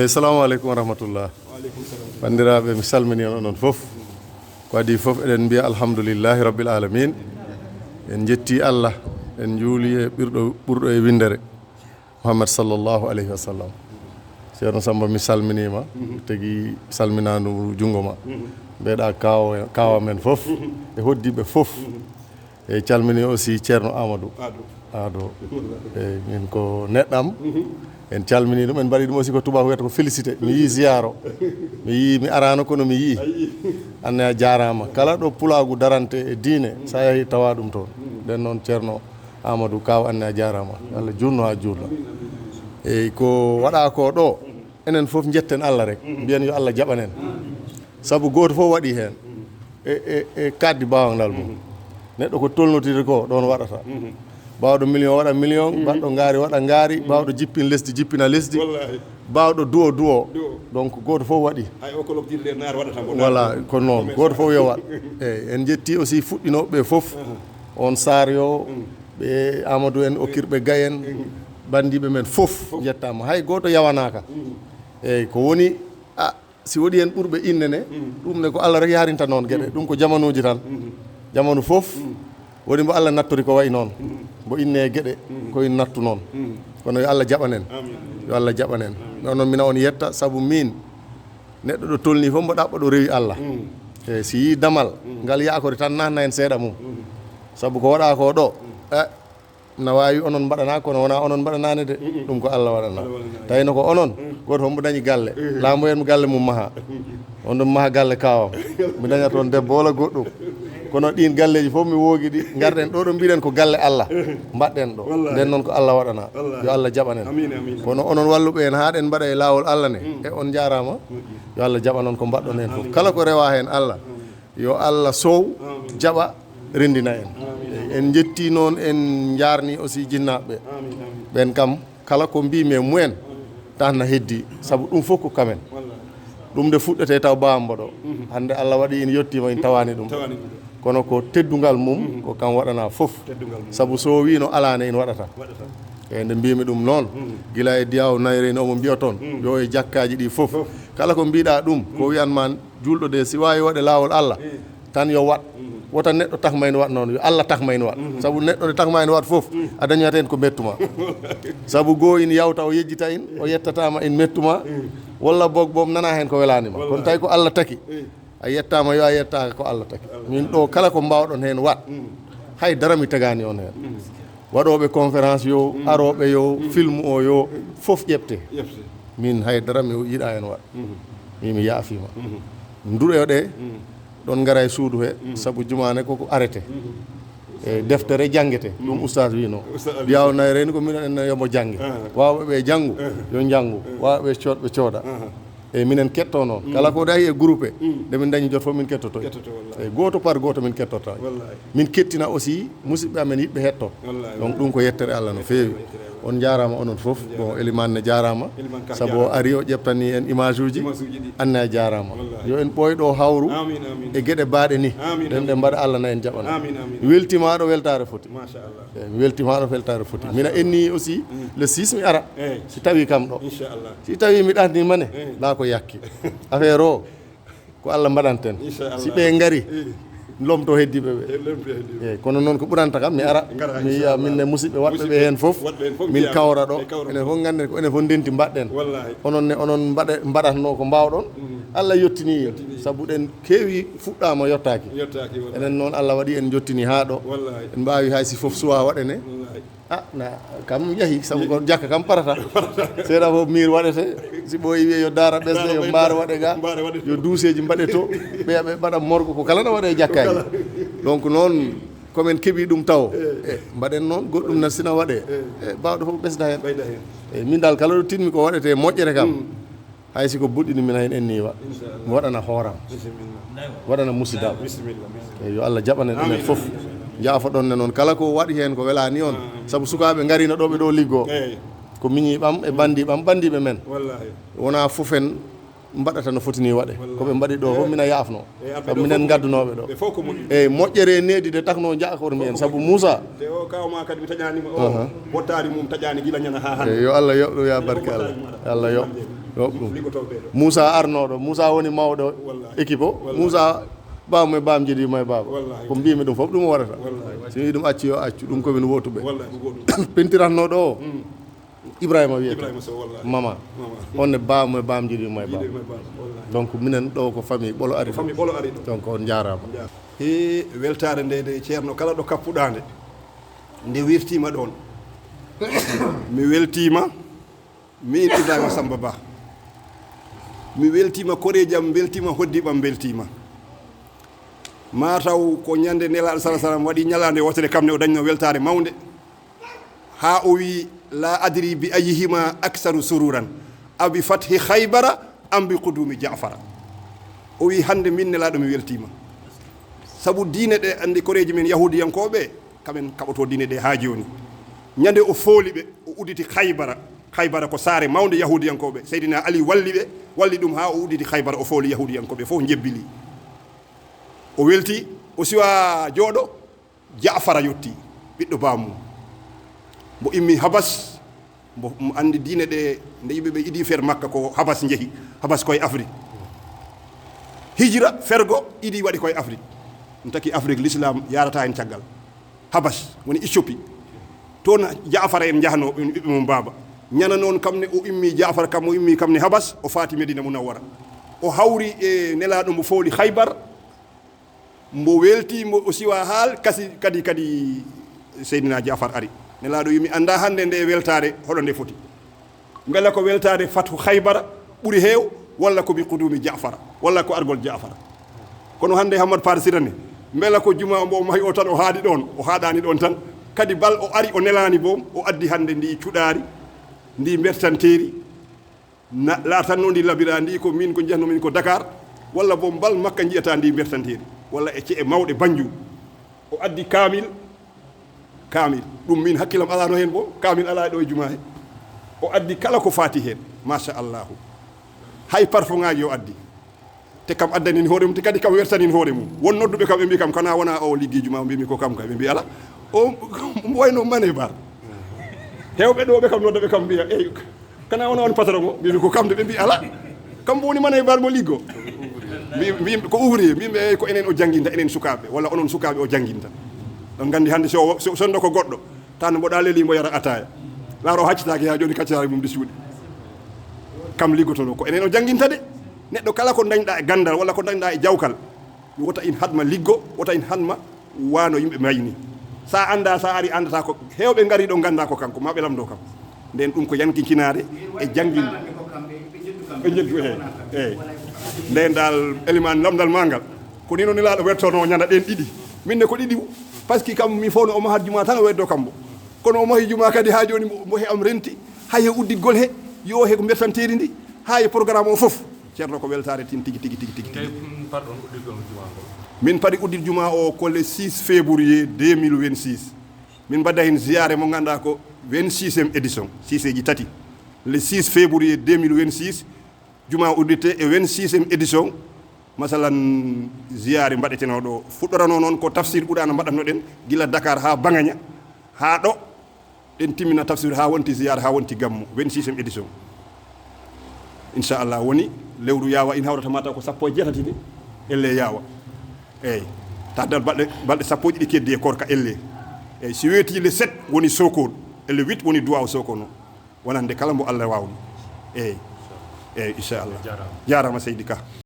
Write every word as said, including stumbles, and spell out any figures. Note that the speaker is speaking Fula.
Assalamu aleykum wa rahmatullah. Banndiraaɓe, mi salmini on onon fof. Ko adii fof, eɗen mbiya alhamdulillahi rabbil alamin. En njetti Allah, en njuuli e ɓurɗo, ɓurɗo e winndere, Muhammad sallallahu alayhi wa sallam. Ceerno Samba, mi salminiima, tigi salminaandu junngo ma. Mbeɗa kaawa, kaawa men fof, e hoddiiɓe fof. E calmini aussi Ceerno Amadou. Ado. Ado. E min ko neɗɗam. En calmini ɗum, en mbaɗi ɗum aussi ko tubaako wiyata ko félicité. Mi yii ziyaaro. Mi yii, mi araano kono mi yii. Anne a jaaraama. Kala ɗo pulaagu darante e diine, sa yahi tawa ɗum toon. Nden noon Ceerno Amadou Kaaw, anne a jaaraama. Allah juutno haa juutno. Eyyi, ko waɗa ko ɗo, enen fof njetten Allah rek. Mbiyen yo Allah jaɓan en. Sabu gooto fof waɗi heen. E, e, e kaddi baawangal mum. Neɗɗo ko tolnotiri ko, ɗoon waɗata. Baawɗo million waɗa million, baɗɗo ngaari waɗa ngaari, baawɗo jippin lesdi, jippina lesdi. Wallahi. Baawɗo duwo, duwo. Duwo. Donc, gooto fof waɗi. Hay o ko lobjirde naar waɗata mbo. Voilà, ko noon. Gooto fof yo waɗ. Eyyi, en njetti aussi fuɗɗinooɓe ɓe fof. On Saar yo, ɓe Amadou en, Okkirɓe Gay en, banndiiɓe men fof njettaama. Hay gooto yawanaaka. Eyyi, ko woni, a, si woɗi en ɓurɓe inne ne, ɗum ne ko Allah rek yarinta noon geɗe. Ɗum ko jamanuuji tan. Jamanu fof, woɗi mbo Allah nattori ko wayi noon. Mbo inne e geɗe, ko in nattu noon. Kono yo Allah jaɓan en. Amin. Yo Allah jaɓan en. Amin. Noon noon mina on yetta, sabu min, neɗɗo ɗo tolni fof mbo ɗaɓɓa ɗo rewi Allah. E si yii damal, ngal yaakori tan natna en seeɗa mum. Sabu ko waɗa ko ɗo, e, na waawi onon mbaɗana, kono wonaa onon mbaɗanaani de. Ɗum ko Allah waɗana. Allah waɗana. Tawino ko onon, gooto fof mbo dañi galle. Laamoyen mo galle mum maha. On ɗum maha galle kaawam. Mi daña toon debbo walla goɗɗum. Kono ɗiin galleeji fof mi woogi ɗi. Ngarɗen ɗo, ɗo mbiɗen ko galle Allah. Mbaɗɗen ɗo. Wallahi. Nden noon ko Allah waɗana. Wallahi. Yo Allah jaɓan en. Amin, amin. Kono onon walluɓe en haa ɗen mbaɗa e laawol Allah ne. E on njaaraama. Moƴƴi. Yo Allah jaɓan on ko mbaɗɗon heen fof. Amin. Kala ko rewa heen Allah. Amin. Yo Allah sow, amin, jaɓa, renndina en. Amin. En njetti noon, en njaarni aussi jinnaaɓe ɓe. Amin, amin. Ɓen kam, kala ko mbiimi e mumen, tan na heddi, sabu ɗum fof ko kamen. Wallahi. Ɗum nde fuɗɗete taw baambo ɗo. Mhm. Hannde Allah waɗi en yettiima, en tawaani ɗum. Tawaani ɗum. Kono ko teddungal mum, mhm, ko kam waɗana fof. Teddungal mum. Sabu so o wiino alaa ne, en waɗata. Waɗata. E nde mbiimi ɗum noon, mhm, gila e Diyaaw Nayreyni omo mbiya toon, mhm, yo e jakkaaji ɗi fof. Fof. Kala ko mbiɗa ɗum, ko, mhm, wiyan ma juulɗo de, si waawi waɗe laawol Allah, eh, tan yo waɗ. Mhm. Wota neɗɗo takma ene waɗ noon, yo Allah takma ene waɗ. Mhm. Sabu neɗɗo nde takma ene waɗ fof, mhm, a dañat heen ko mettuma. Sabu goo ina yawta, o yejjita in, o yettataama in mettuma, mhm, walla boog boom nana heen ko welaani ma. Wallahi. Kono tawi ko Allah taki, eh, a yettaama yo a yettaaka ko Allah taki. Allah. Min ɗo kala ko mbaawɗon heen waɗ, mhm, hay dara mi tegaani on heen. Mhm. Waɗooɓe conférence yo, mhm, arooɓe yo, mhm, film o yo, mhm, fof ƴeɓte. Ƴeɓte. Min hay dara mi yiɗa heen waɗ. Mhm. Min mi yaafiima. Mhm. Nduɗo ɗe, mhm, ɗon ngara e suudu he, mhm, sabu jumaane koko arrêté. Mhm. E deftere janngete, ɗum, mhm, oustaz wiino. Oustaz Aliou. Yaw nay reni ko minen en yo mbo jannge. Aha. Waawɓe ɓe janngu, aha, yo njanngu. Aha. Waawɓe cood ɓe cooda. Aha. E minen ketto noon. Mhm. Kala ko dañi e groupe, mhm, nde min dañi jot fof min kettoto. Kettoto, wallahi. E gooto par gooto min kettota. Wallahi. Min kettina aussi musidɓe amen yiɗɓe hetto. Wallahi. Donc ɗum ko yettere Allah no feewi. Yettere Allah. On njaaraama onon fof. On njaaraama. Bon, Elimane ne jaaraama. Elimane Ka sabu o jaaraama. Ari o ƴeɓtani en image uji. Image uji ɗi. Anne a jaaraama. Wallahi. Yo en ɓooy ɗo hawru. Amin, amin. E geɗe baaɗe ni. Amin, ɗen ɗe amin. Mbaɗa Allah na en jaɓana. Amin, amin. Mi weltiima ɗo weltaare foti. Machallah. Eyi, mi weltiima ɗo weltaare foti. Machallah. Mina enni aussi, mm, le six mi ara. Eyi. Si tawi kam ɗo. Inchallah. Si tawi mi ɗatnima ne, eyi, la ko yakke. Affaire o, ko Allah mbaɗanten. Inchallah. Si ɓe ngari, eyi, lomto heddiiɓe ɓe. Eyi, lomto heddiiɓe. Eyi, kono noon ko ɓuranta kam, mi ara, ngara, mi yiya, inchallah, min ne musidɓe waɗɓe ɓe heen fof, waɗɓe heen fof min njiya, kawra ɗo. Ɓe kawra. Enen fof ngannden ko enen fof ndenti mbaɗɗen. Wallahi. Onon ne, onon mbaɗe-, mbaɗatno ko mbaawɗon. Mm. Allah yottini. Yottini. Sabu ɗen keewi fuɗɗaama yottaaki. Yottaaki, wallahi. Enen noon Allah waɗi en njottini haa ɗo. Wallahi. En mbaawi hay si fof suwaa waɗene. Wallahi. Ah, na kam yahi, sabu ko jakka kam parata. Seeɗa fof miir waɗete, si ɓooyi wiye yo daara ɓesde, daara yo ɓesde, mbaar waɗe ga, mbaar waɗe yo to. Duuseeji mbaɗe to, ɓeya ɓe mbaɗa morgo, ko kala na waɗe e jakkaaji. Ko kala. Donc noon, komin keɓi ɗum taw. Eh. Eh, mbaɗen noon, goɗɗum na sina waɗe. Eh. Eh, baawɗo fof ɓesda heen. Ɓeyda heen. Eh, min dal kala ɗo tinmi ko waɗete moƴƴere kam. Mm. Hay si ko buɗɗini min, hay en enniiwa. Inchallah. Mi waɗana hooram. Bisimilla. Waɗana musidal. Bisimilla, bisimilla. Eyi, yo Allah jaɓan en enen fof. Amin, amin. Njaafoɗon ne noon. Kala ko waɗi heen ko welaani on. Amin. Sabu sukaaɓe ngariino ɗo ɓe ɗo liggoo. Eyi. Ko miñi ɓam e banndi ɓam, banndiiɓe men. Wallahi. Wonaa fof en mbaɗata no foti ni waɗe. Wallahi. Ko ɓe mbaɗi ɗo fof, eyi, mina yaafno. Eyi, arɓe sabu ɗo minen fof ngaddunoɓe ɗo. Ɓe fof ko moƴƴi. Eyi, moƴƴere e needi de takno njaakor mi en. Fof ko moƴƴi. Sabu Moussa. Te o kaaw ma kadi mi taƴaanima o. Aha. Bottaari mum taƴaani gila ñande haa hannde. Eyi, yo Allah yoɓ ɗum ya barke Allah. Yo Allah yoɓ. Ɗo ɗum. Liggotooɓe ɗo. Moussa arnooɗo, Moussa woni mawɗo. Wallahi. Équipe o. Wallahi. Moussa, baam e baam njiɗi ma e baaba. Wallahi. Ko mbimi ɗum fof ɗum o waɗata. Wallahi. Si wi ɗum acci yo accu, ɗum ko min wotuɓe. Wallahi, ko goɗɗum. Pentiratnooɗo o, mm, Ibrahima wiyete. Ibrahima Sow, wallahi. Mama. Mama. On ne baam e baam njiɗi ma e baaba. Njiɗi ma e baaba, wallahi. Donc minen ɗo ko famille ɓolo ari. Ko famille ɓolo ari ɗo. Donc on njaaraama. Njaaraama. He weltaare nde, nde Ceerno kala ɗo kappuɗaa nde. Nde wirtiima ɗoon. Mi weltiima. Miin Ibrahima Samba Ba, mi weltiima, koreeji am mbeltiima, hoddiiɓe am mbeltiima. Maa taw ko ñande Nelaaɗo sala sallam waɗi ñalaande wootere kam ne o dañno weltaare mawnde. Haa o wi: "La adri bi ayyihima aksaru sururan, abi fathi Khaybara am bi qudumi Ja'fara." O wi: "Hannde min Nelaaɗo mi weltiima. Sabu diine ɗe anndi koreeji men Yahuudiyankooɓe, kamen kaɓoto diine ɗe haa jooni." Ñande o fooli ɓe, o udditi Khaybara. Khaybara ko saare mawnde Yahuudiyankooɓe. Seydina Ali walli ɓe, walli ɗum haa o udditi Khaybara, o fooli Yahuudiyankooɓe fof njebbili. O welti, o siwa jooɗo, Ja'fara yotti, ɓiɗɗo baamum. Mbo immi Habas, mbo mo anndi diine ɗe, nde yimɓe ɓe idi fer Makka ko Habas njehi, Habas koye Afrik. Hijra fergo idi waɗi koye Afrik. Ɗum taki Afrik l'islam yarata heen caggal. Habas woni Éthiopie. Toon Ja'fara en njahanoo, ɓiɓɓe mum baaba. Ñande noon kam ne o immi Ja'far kam, o immi kam ne Habas, o faati Medina Munawwara. O hawri e Nelaaɗo mo fooli Khaybar, mbo welti, mbo o siwa haal, kasi kadi, kadi Seydina Ja'far ari. Nelaaɗo wi: "Mi anndaa hannde nde weltaare hoɗo nde foti. Mbela ko weltaare fathu Khaybara ɓuri heew, walla ko bi qudumi Ja'fara, walla ko argol Ja'fara." Kono hannde Hammad Faare Sirane, mbela ko jumaa mbo o mahi o tan o haaɗi ɗoon, o haaɗaani ɗoon tan. Kadi bal o ari o nelaani boom, o addi hannde ndi cuɗaari, ndi mbertanteeri, na laartanno ndi labira ndi ko min ko njehnoo min ko Dakar, walla boom bal Makka njiyata ndi mbertanteeri, walla e ce'e mawɗe Banjul. O addi kaamil, kaamil. Ɗum min hakkilam alaano heen bo, kaamil alaa ɗo e jumaa he. O addi kala ko faati heen, machallahu. Hay parfumŋaaji o addi. Te kam addani hoore mum, te kadi kam wertani hoore mum. Won nodduɓe kam, ɓe mbi kam, "Kana wona o liggi jumaa?" Mbimi, "Ko kam kay." Ɓe mbi, "Ala, o mbo wayno Mane Bar." Heewɓe ɗo ɓe kam nodda ɓe kam mbiya, "Eyi, kana wona on patron o?" Mbimi, "Ko kam de." Ɓe mbi, "Ala, kam mbo woni Mane Bar mo liggo?" Mbi, mbi, "Ko ouvrier." Mbimi, "Eyi, ko enen o jannginta, enen sukaaɓe, walla onon sukaaɓe o jannginta. On nganndi hannde so, so, sonndo ko goɗɗo, tan mboɗa leli mbo yara ataaya. Laaro haccitaake haa jooni kaccitaare mum de suuɗi." Kam liggotono, ko enen o jannginta de. Neɗɗo kala ko dañɗa e ganndal walla ko dañɗa e jawkal, wota in haɗma liggo, wota in haɗma wano yimɓe mayni. Sa annda, sa ari anndata ko, heewɓe ngari ɗo ngannda ko kanko, ma ɓe lamndo kam. Nden ɗum ko yankincinaare e jannginde. Ɓe jeddu, eyi, eyi. Nden dal, eliman lamndal ma ngal, ko ni no Nelaaɗo wettono ñande ɗen ɗiɗi. Min ne ko ɗiɗi, parce que kam mi fof no o mahat juma tan o weddo kambo. Kono o mahi juma kadi haa jooni mbo, mbo he am renti, hay he udditgol he, yo he ko mbertanteeri ndi, haa e programme o fof. Ceerno, ko weltaare tin tigi, tigi, tigi, tigi, tigi. Kañ parɗon udditgol juma ngol? Min paɗi uddit juma o ko le six février deux mille vingt-six. Min mbaɗa heen ziyaare mo ngannduɗaa ko vingt-sixième édition, siiseeji tati. Le six février deux mille vingt-six, juma uddite e vingt-sixième édition. Masalan, ziyaare mbaɗetenoo ɗo fuɗɗorano noon ko tafsir Qur'aana mbaɗatno ɗen gila Dakar haa Bangaña, haa ɗo. Ɗen timmina tafsir haa wonti ziyaara, haa wonti gammu, vingt-sixième édition. Inchallah, woni lewru yaawa, in hawrata mataw ko sappo e jeetati ni, elle yaawa. Eyi, taddal balɗe, balɗe sappo e ɗiɗi keddi e korka elle. Eyi, si weeti le sept woni Sokone, elle huit woni Duwaaw Sokone o. Wonande kala mbo Allah waawni. Eyi, eyi, inchallah. Jaaraama. Jaaraama seydi Ka.